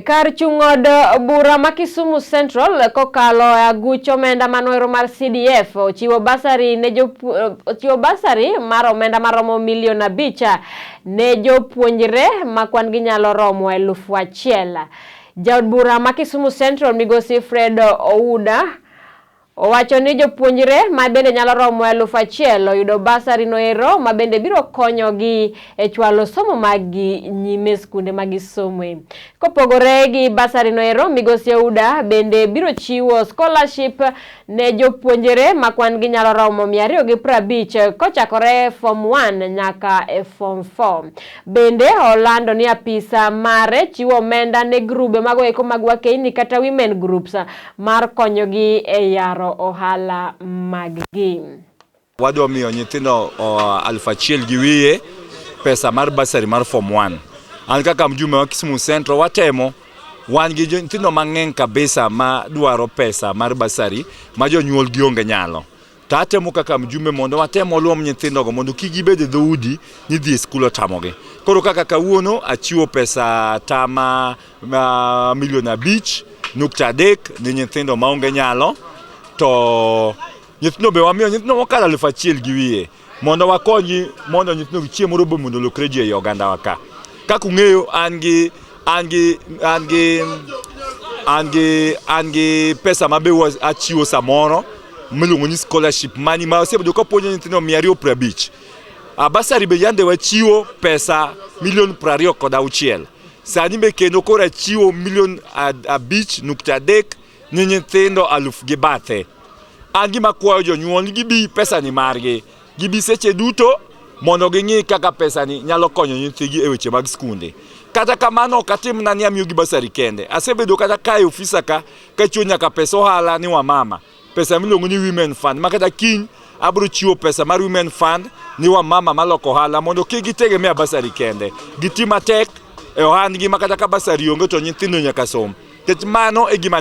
Kar chung' od bura ma Kisumu Central kokalo e aguch omenda manoero mar CDF ochiwo basari ne ochiwo basari mar omenda maromo milion 5 ne jopuonjre ma kwan gi nyalo romo 1000. Jaod bura ma Kisumu Central Migosi Fred Ouda owacho ni jopuonjre ma bende nyalo romo 1000 oyudo basari noero ma bende biro konyogi e chwalo somo maggi nyime skunde ma gisomoe. Kopogore gi basari noero, Migosi Ouda bende biro chiwo scholarship ne jopuonjre ma kwan gi nyalo romo 250 kochakore form 1 nyaka e form 4. Bende olando ni apisa mare chiwo omenda ne grube mago eko mag wakeini kata women groups mar konyogi e yaro ohala maggi. Wadwa miyo nyithindo 1500 pesa mar basari mar form 1. An kaka mjumbe wa Kisumu Central watemo, wan gi nyithindo mang'eny kabisa ma dwaro pesa mar basari ma jonyuol gi onge nyalo. To atemo kaka mjumbe mondo watem waluom nyithindogo mondo kik gibed e dhoudi ni dhi e skul otamogi. Koro kaka kawuono achiwo pesa tama milion 5.3 ne nyithindo maonge nyalo, to nyithindo be wamiyo nyithindo mokalo 1500 mondo wakonyi mondo nyithindo gi chieng' moro be mondo olokre ji ei ogandawa ka. Kaka ung'eyo an gi an gi an gi an gi an gi pesa ma be achiwo samoro miluongo ni scholarship money ma osebedo ka puonjo nyithindo 250. Basari be yande wachiwo pesa milion 26. Sani be kendo koro achiwo milion 5.3 ni nyithindo 1000 gi bathe. An gima kwayo jonyuol ni gibi pesa ni margi. Gibi seche duto mondo ging'i kaka pesa ni nyalo konyo nyithigi e weche mag skunde. Kata kamano ok atim na ni amiyogi basari kende. Asebedo kata ka e ofisa ka kachiwo nyaka pesa ohala ni wamama. Pesa miluongo ni Women Fund ma kata kiny abiro chiwo pesa mar Women Fund ni wamama maloko ohala mondo kik gitegemea basari kende. Giti matek e ohandgi ma kata ka basari onge to nyithindo nyaka som. Nikech mano e gima